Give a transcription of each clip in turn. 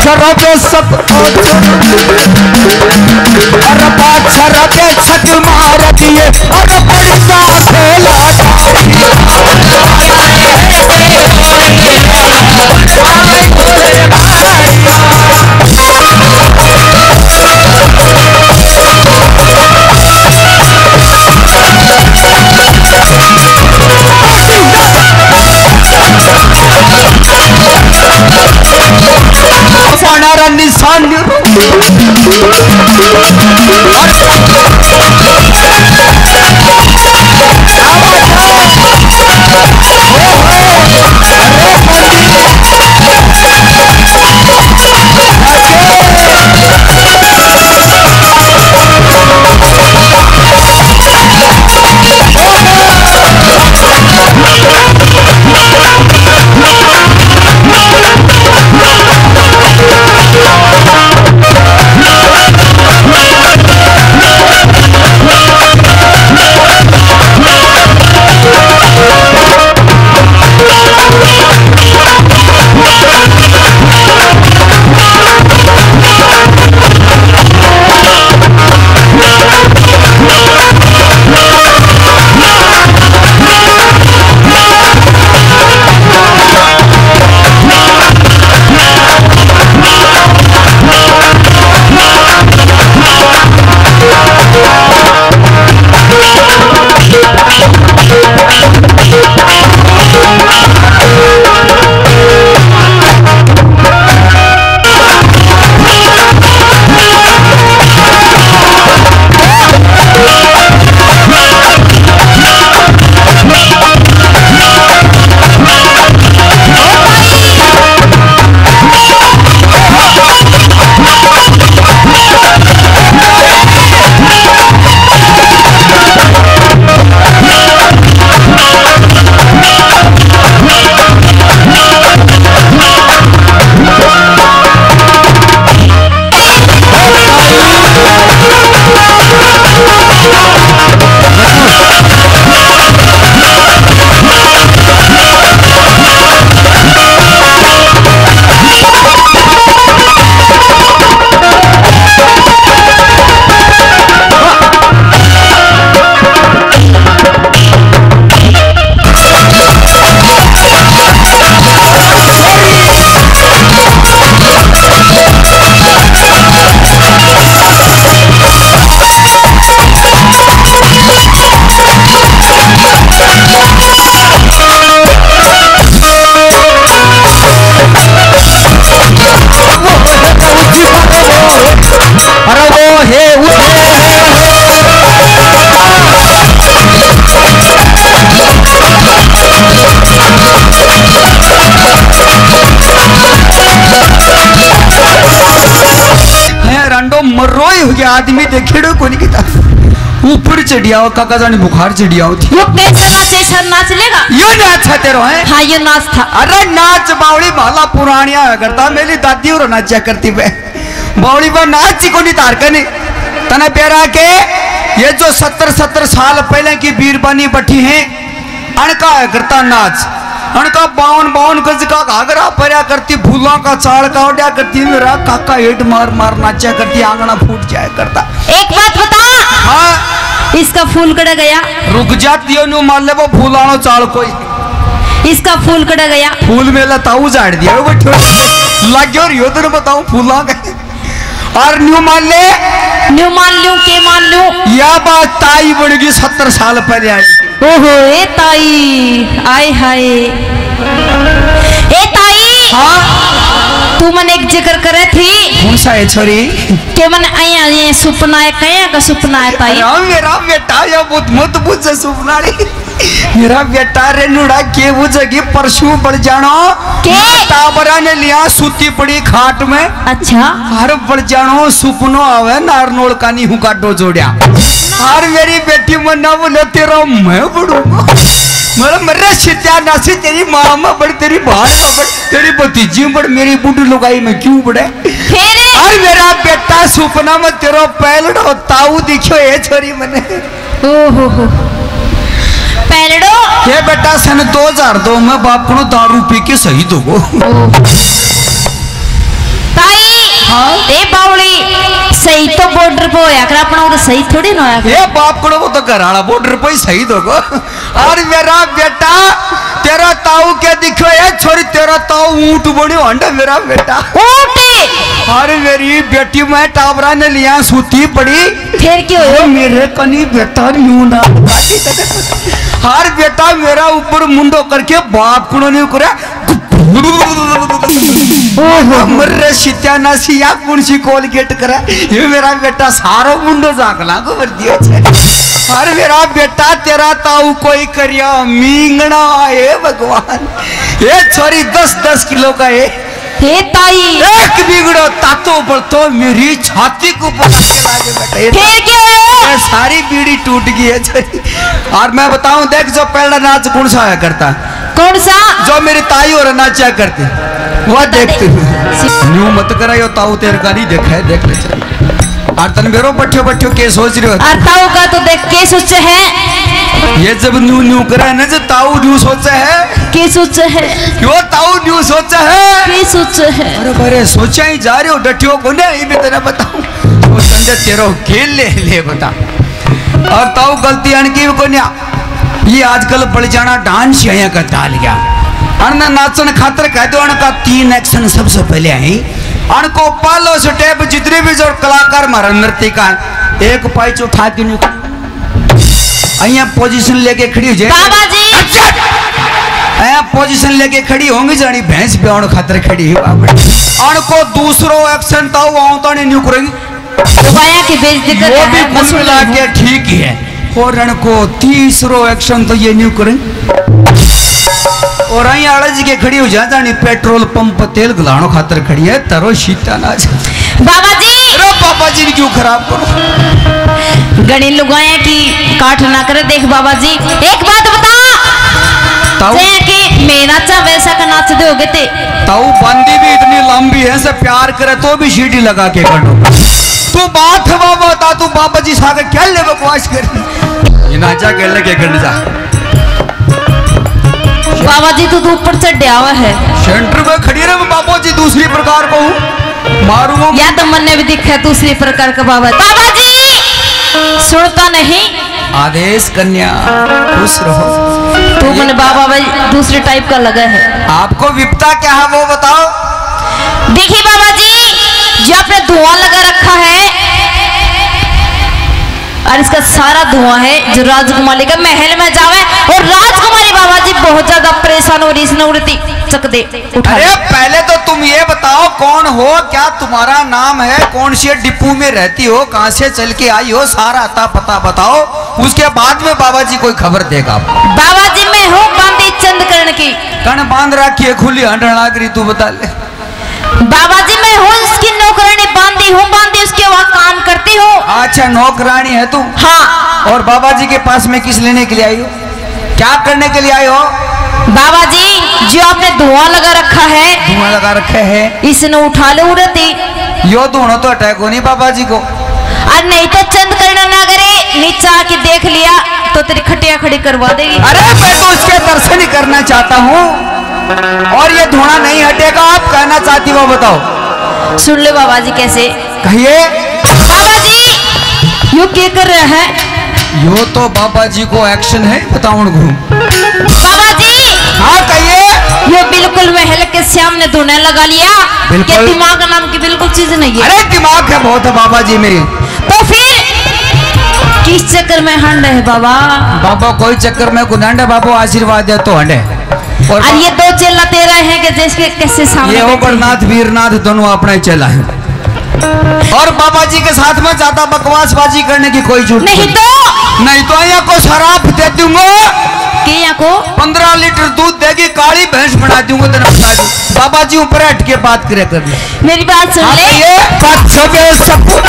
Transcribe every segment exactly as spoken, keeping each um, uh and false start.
रबे सत अरे पाछा रबे छक मार दिए, अरे पड़ जा खेला। साना रा निशान। अरे वो हे उठे। हैं, रंडो मरोई हो गया, आदमी देखेड़ो कोनी किता। ऊपर चढ़िया हो, काका जाने बुखार चढ़िया हो थी। यो कैसा नाच है, सर नाच लेगा? यो नाच है तेरो, है? हाँ, यो नाच था। अरे नाच बावड़ी भाला पुरानिया है करता, मेरी दादी और नाचा करती बे। बावड़ी पर नाच ही कोनी तार कने। तने प्यारा के, ये जो सत्तर सत्तर साल पहले की बीरबानी बैठी है, अणका है करता नाच, अणका बावन बावन गज का घाघरा पहरा करती, फूलों का चाल का ओढ़ा करती, मेरा काका हेड मार मार नाचा करती, आंगना फूट जाया करता। एक बात बता। हाँ। इसका फूल कड़ा गया? रुक जा, दियो न्यू मान ले वो फूल आनो चाल कोई। इसका फूल कड़ा गया? फूल मेला ताऊ झाड़ दिया, वो बैठो। लाग्यो रियो तेरे बताऊं फूला का। और न्यू मान ले। न्यू मान लूं, के मान लूं? या बात ताई बन गई सत्तर साल पहले आई। ओहो, ए ताई, आय हाय। ए ताई, हाँ? तू मन एक जिक्र करे थी। कौन सा है छोरी? के मन आया ये सुपना है, कया का सुपना है ताई? राम मेरा बेटा, या मत, मत पूछे सुपना रे। मेरा बेटा रे नुड़ा के बुझेगी परसों बड़ जानो। के? टाबरा ने लिया सूती पड़ी खाट में। अच्छा। हर बड़ जानो सुपनो आवे नारनोल का नीहू का डो जोड़या। हर मेरी बेटी मन्ना बोले तेरा मैं बड़ूंगा। मेरा मरे सित्या नासी तेरी माँ में बड़, तेरी भाण में बड़, तेरी भतीजी में बड़, मेरी बूढ़ी लुगाई में क्यों बड़े? फिर? हर मेरा बेटा सुपना में तेरा पैलड़ो ताऊ दिखो ए छोरी मने। ओहो हो। पैलड़ो। के बेटा सन दो हज़ार दो में बापणो दारू पी के शहीद हो गो। ओहो। ताई। हाँ। ए बावली, सही तो बॉर्डर पे होया कर, अपना उधर सही थोड़ी ना होया कर। ए बाप कड़ो, वो तो घर वाला बॉर्डर पे ही शहीद होगा। और मेरा बेटा, तेरा ताऊ के दिखो, ए छोरी, तेरा ताऊ ऊंट बन्यो हंडे मेरा बेटा। ऊंट? अरे मेरी बेटी, मैं टाबरा ने लिया सूती पड़ी। फिर क्यों? वो मेरे कनी बेटा न्यू ना। हर बेटा मेरा ऊपर मुंडो करके बाप कुणो नहीं करे। ओहो। मर रे सित्यानासी, या कौन सी कोलगेट करे? ये मेरा बेटा सारो मुंडो झांकला को भर दियो छे। अरे मेरा बेटा, तेरा ताऊ कोई करिया मींगना, हे भगवान। ये छोरी दस दस किलो का है। हे ताई। एक बिगड़ो तातो बलतो मेरी छाती को पकड़ के लागे बैठे। फिर क्या है? ये सारी बीड़ी टूट गई है छोरी। और मैं बताऊं, देख, जो पहला नाच कौन सा होया करता? कौन सा? जो मेरी ताई और नाचा करती, वह बता दे। देखती हूँ। न्यू मत करा, यो ताऊ तेरे का नहीं देखा है, देख ले चल। और तन मेरो बठ्यो बठ्यो के सोच रहे हो? और ताऊ का तो देख के सोचे है। ये जब न्यू न्यू करे ना, जो ताऊ न्यू सोचे है। के सोचे है? यो ताऊ न्यू सोचे है। के सोचे है? अरे बरे सोचा ही जा रहे हो, डटियो को नहीं, मैं तेरा बताऊं। वो संजय तेरो खेल ले, ले बता। और ताऊ गलती अनकी भी कोन्या। ये आजकल बड़ जाना डांस यहाँ का डाल गया। अन नाचन खातर कह दो, अनका तीन एक्शन सबसे पहले आई। अनको पालो स्टेप जितने भी जो कलाकार मारा नृत्य का, एक पाइच उठा के निकल, अइया पोजीशन लेके खड़ी हो जाए। बाबा जी। अइया पोजीशन लेके खड़ी होंगी, जानी भैंस ब्यावण खातर खड़ी है बाबा। अनको दूसरो एक्शन ताऊ आऊं तो नहीं न्यू करेंगी। बाया की बेइज्जती कर वो रहा भी है, कुल बस मिला नहीं के है। ठीक ही है। और अनको तीसरो एक्शन तो ये न्यू करें। और आई आला जी के खड़ी हो जा, जानी पेट्रोल पंप तेल घुलानो खातर खड़ी है, तरो सीता ना जा। बाबा जी। अरे बाबा जी ने क्यों खराब करो? घणी लुगायां की काट ना करे। देख बाबा जी, एक बात बता। ताऊ। जै कि मेरा चा वैसा का नाच दोगे ते। ताऊ बांदी भी इतनी लंबी है, से प्यार करे तो भी सीटी लगा के काटो। तू बात हवा बता, तू बाबा जी सागे क्या ले बकवास कर? ये नाचा के लगे गंडा। बाबा जी, तू तो ऊपर चढ़ आवा है। सेंटर में खड़ी रहे, मैं बाबा जी दूसरी प्रकार को हूँ। मारूंगा। या तो मन्ने भी दिखा है दूसरी प्रकार का बाबा। बाबा जी, सुनता नहीं। आदेश कन्या, खुश रहो। तू ये मने बाबा भाई दूसरे टाइप का लगा है। आपको विपता क्या है, वो बताओ। देखिए बाबा जी, जो आपने धुआं लगा रखा है और इसका सारा धुआं है, जो राजकुमारी के महल में जावे और राजकुमारी बाबा जी बहुत ज्यादा परेशान हो रही, इसने उड़ती चक दे उठा अरे, ले। पहले तो तुम ये बताओ, कौन हो, क्या तुम्हारा नाम है, कौन से डिपू में रहती हो, कहाँ से चल के आई हो, सारा अता पता बताओ, उसके बाद में बाबा जी कोई खबर देगा। बाबा जी, मैं हूँ बांदी चंद करण की। कण बांध रखी है, खुली हंडण लाग रही, तू बता ले। बाबा जी, मैं हूँ उसकी नौकरानी बांदी हूँ, बांदी उसके वहाँ काम करती हूँ। अच्छा, नौकरानी है तू? हाँ। और बाबा जी के पास में किस लेने के लिए आई हो? क्या करने के लिए आए हो? बाबा जी, जो आपने धुआं लगा रखा है, धुआं लगा रखा है। इसने उठा लो उड़ती। यो धुआं तो हटा को नहीं बाबा जी को। और नहीं तो चंद करना ना करे, नीचे आके देख लिया तो तेरी खटिया खड़ी करवा देगी। अरे, मैं तो उसके दर्शन ही करना चाहता हूँ। और ये धुआं नहीं हटेगा, आप कहना चाहती हो, बताओ। सुन ले बाबा जी, कैसे कहिए। बाबा जी, यो के कर रहा है? यो तो बाबा जी को एक्शन है, बताऊं को। बाबा जी। हाँ, कहिए। यो बिल्कुल महल के सामने धुआं लगा लिया। बिल्कुल। ये दिमाग नाम की बिल्कुल चीज नहीं है। अरे, दिमाग है बहुत है बाबा जी में। तो फिर किस चक्कर में हंड है बाबा? बाबा कोई चक्कर में को हंड है, बाबा आशीर्वाद दे तो हंड है। और और बा- ये दो चेला तेरा है कि जैसे कैसे सामने ये बैठे हैं। ओबरनाथ, वीरनाथ दोनों अपना ही चेला है। और बाबा जी के साथ में ज्यादा बकवासबाजी करने की कोई जरूरत नहीं नहीं। तो? नहीं तो यहाँ को शराब दे दूंगा। के यहाँ को? पन्द्रह लीटर दूध देगी, काली भैंस बना दूंगा, तेरा बता दूं। बाबा जी ऊपर हट के बात करे कर। मेरी बात सुन आप ले। ये बात छुपे सबको।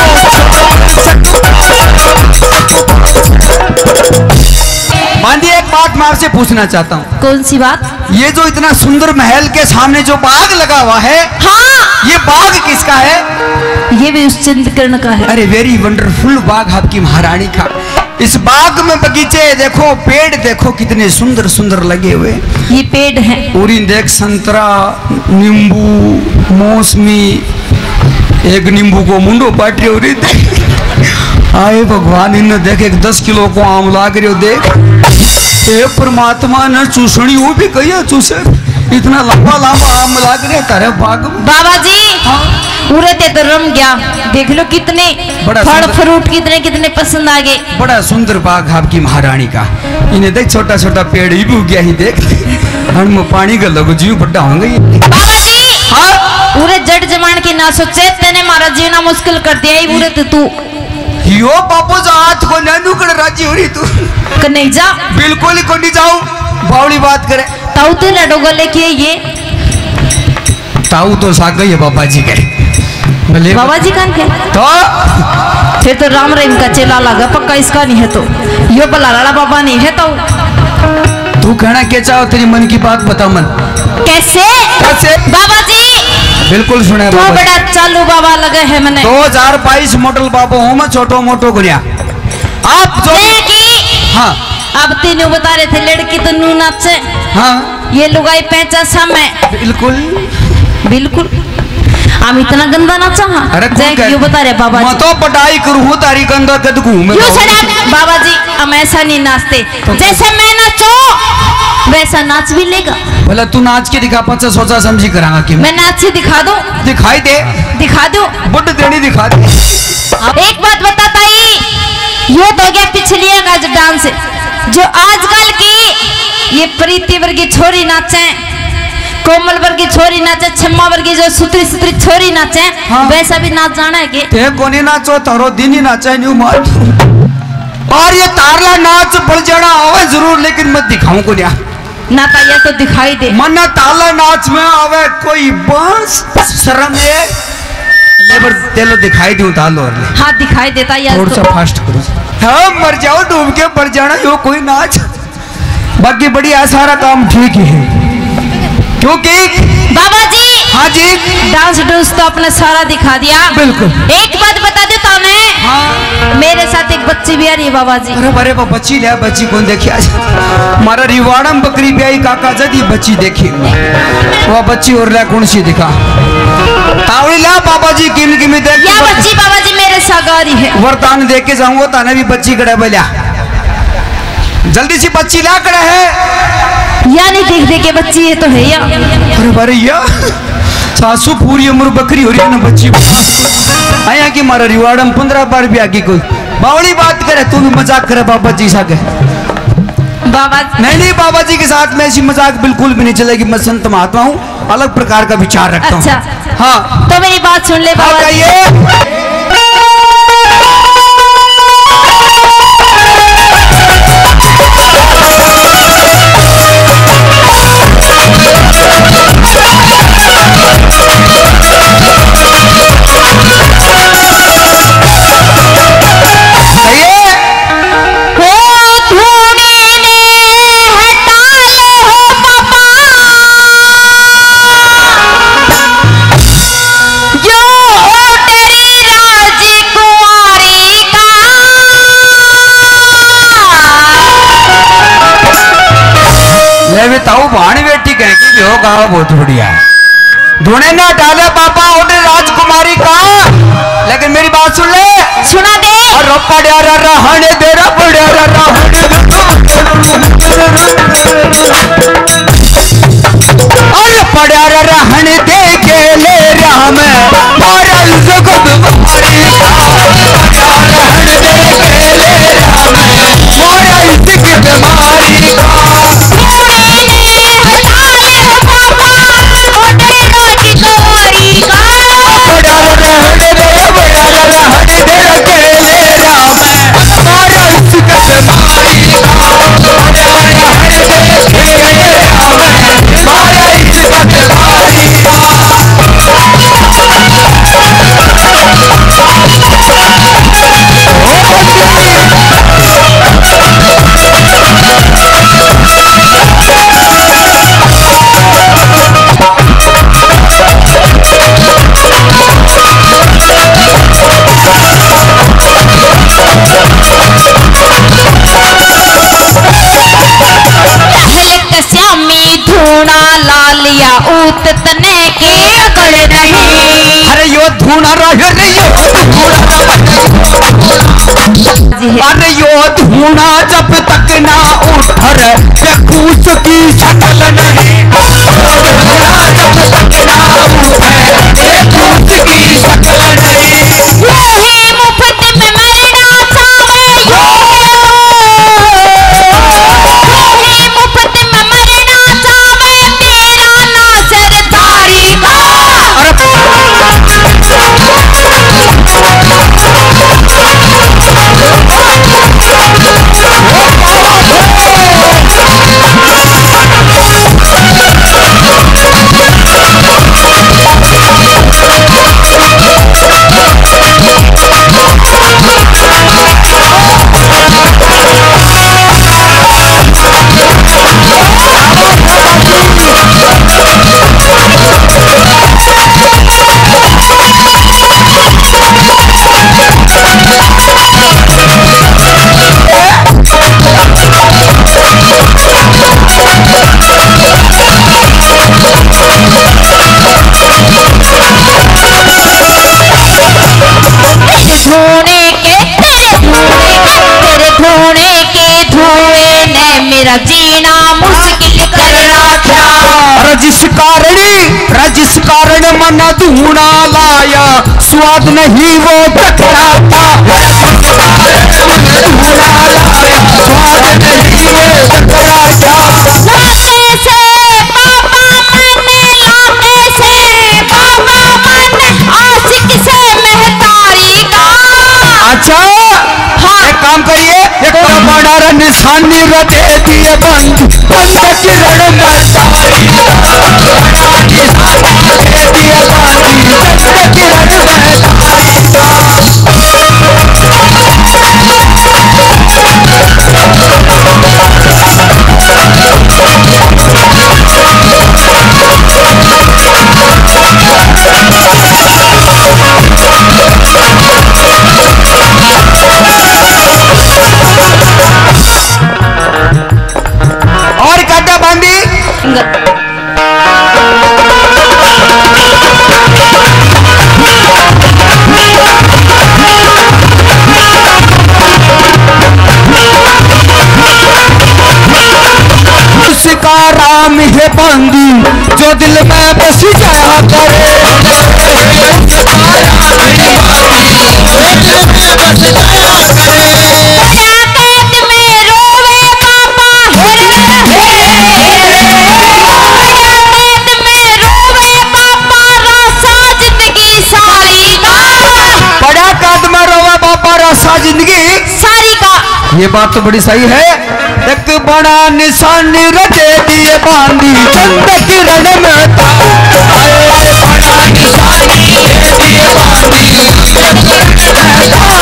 बांदी, एक बात मैं आपसे पूछना चाहता हूँ। कौन सी बात? ये जो इतना सुंदर महल के सामने जो बाग लगा हुआ है, हाँ। ये बाग किसका है? ये भी उस चंद्रकर्ण का है। अरे, very wonderful बाग आपकी महारानी का। इस बाग में बगीचे देखो, पेड़ देखो, कितने सुंदर सुंदर लगे हुए। ये पेड़ हैं। उरी देख, संतरा, नींबू, मौसमी, एक नींबू को मुंडो पाट रह्यो रे। आए भगवान, इन्हें देख, एक दस किलो को आम लाग रह्यो देख। हे परमात्मा, ने चूसणी वो भी कहिए चूसे, इतना लंबा लंबा आम लाग रहे थारे बाग में। बाबा जी, हाँ। उरे ते तो रम गया, देख लो कितने बड़ा फल सुंदर। फ्रूट कितने कितने पसंद आ गए। बड़ा सुंदर बाग आपकी महारानी का। इन्हें देख, छोटा छोटा पेड़ ही भी उग्या ही देख। हन में पानी का लगो जीव बड्डा होंगे ये। बाबा जी, हाँ? उरे जट जमान की ना सोचे, तेने मारा जीना मुश्किल कर दिया ही उरे तो तू। यो बापू जा हाथ को नैनू कर राजी हो रही तू। क नहीं जा। बिल्कुल ही को नहीं जाऊं। बावली बात करे। ताऊ तो लडो गले के ये। ताऊ तो सागा ही है बाबा जी के। भले बाबा जी कान के? तो? फिर तो राम रहीम का चेला लगा, पक्का इसका नहीं है तो। यो भला लाला बाबा नहीं है तो। तू कहना क्या चाहो, तेरी मन की बात बता मन। कैसे? कैसे? बाबा जी। बिल्कुल सुना है तू बाबा जी। बड़ा चालू बाबा लगे है मने। दो हजार बाईस मॉडल बाबा हूँ मैं, छोटो मोटो गुनिया। आप जो जय की। हाँ। अब तीनों बता रहे थे, लड़की तो नू नाचे। हाँ। ये लुगाई पैंचा सामे। बिल्कुल। बिल्कुल। हम इतना गंदा नाचा हाँ। अरे कौन जय कह-, क्यों बता रहे बाबा मैं जी? तो पढ़ाई करूँ हूँ, तारी गंदा कद घूम में यू बाबा। Shut up, बाबा जी, हम ऐसा नहीं नाचते। तो जैसे मैं नाचो, वैसा नाच भी लेगा। भला तू नाच के दिखा, पाछा सोचा समझी करांगा कि मैं मैं नाच के दिखा दूं। दिखाई दे। दिखा दूं। बुढ़ देनी दिखा दे। एक बात बता ताई, यो तो हो गया पिछलिया का जो डांस, जो आजकल की ये प्रीति वर्गी छोरी नाचे, कोमल वर्गी छोरी नाचे, छम्मा वर्गी जो सुतरी सुतरी छोरी नाचे, हाँ। वैसा भी नाच जाना है के? ते कोनी नाचो, थारो दिन ही नाचे, न्यू मार। और ये तारला नाच बल जाना आवे जरूर, लेकिन मैं दिखाऊं को नहीं। ना ताई, ये तो दिखाई दे। मन्ना ताला नाच में आवे कोई बांस, शर्म ये। ले बर, तेलो दिखाई दूं तालो और ले। हाँ, दिखाई देता यार थोड़ा तो। सा fast करो। हाँ, मर जाओ डूब के, मर जाना यो कोई नाच। बाकी बढ़िया, सारा काम ठीक ही है। क्योंकि बाबा जी। हाँ जी। डांस डूंस तो आपने सारा दिखा दिया। बिल्कुल। एक बात बता दो तने। हाँ। मेरे साथ एक बच्ची भी आ रही है बाबा जी। अरे, अरे, वो बच्ची ले, बच्ची कौन देखी आज? हमारा रिवाड़म बकरी ब्याई काका जदी बच्ची देखी। वो बच्ची और ले कौन सी दिखा? तावड़ी ला बाबा जी, किम किमी देख या बच्ची बाबा जी मेरे साथ आ रही है। वरदान दे के जाऊंगा, ताने भी बच्ची कड़े बोलिया। जल्दी सी बच्ची ला कड़े है। या नहीं देख दे के बच्ची ये तो है या। अरे, अरे, या। सासू पूरी उम्र बकरी हो रही है ना बच्ची। आया कि मारा रिवाड़म पन्द्रह बार भी आगे कोई बावली बात करे, तू भी मजाक करे बाबा जी सागे। बाबा नहीं, नहीं, बाबा जी के साथ में ऐसी मजाक बिल्कुल भी नहीं चलेगी। मैं संत महात्मा हूँ, अलग प्रकार का विचार रखता हूँ। अच्छा। हाँ। तो मेरी बात सुन ले हाँ, बाबा जी। कहिए। हो धूणे ने हटा ले हो पापा, यो order राजकुमारी का। ले भी ताऊ भाण बेटी कह के भी हो गाओ बहुत बढ़िया। धुने ना डाले पापा उन्हें राजकुमारी का, लेकिन मेरी बात सुन ले। सुना दे। और पड़या रा रहने दे रा, पड़या रा रहने दे। और पड़या रा रहने दे के ले राम, मारा जुगत मारी का। पड़या रहने दे के ले राम, मारा जुगत मारी का। श्यामी धूणा लालिया ऊत तने के अकल नहीं। अरे यो धूणा रह रही हो, धूणा रह रही हो। अरे यो धूणा जब तक ना उठर, ये कूच की शक्ल नहीं। धूणा जब तक ना उठर, ये कूच की शक्ल नहीं। यही मुफ्त में मरना चाहे यो। यही मुफ्त में मरना चाहे मेरा नासिर तारी का। अरे धोने के, तेरे धोने के, तेरे धोने के धुएं ने मेरा जीना मुश्किल कर रखा। अरे जिस कारण, अरे जिस कारण मन्ना धूणा लाया, स्वाद नहीं वो चखता था। जिस कारण मन्ना धूणा लाया, स्वाद नहीं वो चखता था। लाते से बाबा मन, लाते से बाबा मन, आशिक से महतारी का। अच्छा, हाँ। एक काम करिए, एक तो बड़ा रा निशानी रा दे दिए बंद, बंद किरण महतारी का। बड़ा निशानी दे दिए बंद, बंद किरण महतारी का। और काटा बांधी। उसका राम है बांधी, जो दिल में बस जाया करे। कैद में रोवे बाबा, कैद में रोवे बाबा, रासा जिंदगी सारी का। बड़ा कैद में रोवे बाबा, रासा जिंदगी सारी का। ये बात तो बड़ी सही है। एक बड़ा निशान रचे दिए बांधी, चंद किरण में था। बड़ा निशान रचे दिए बांधी, चंद किरण में था।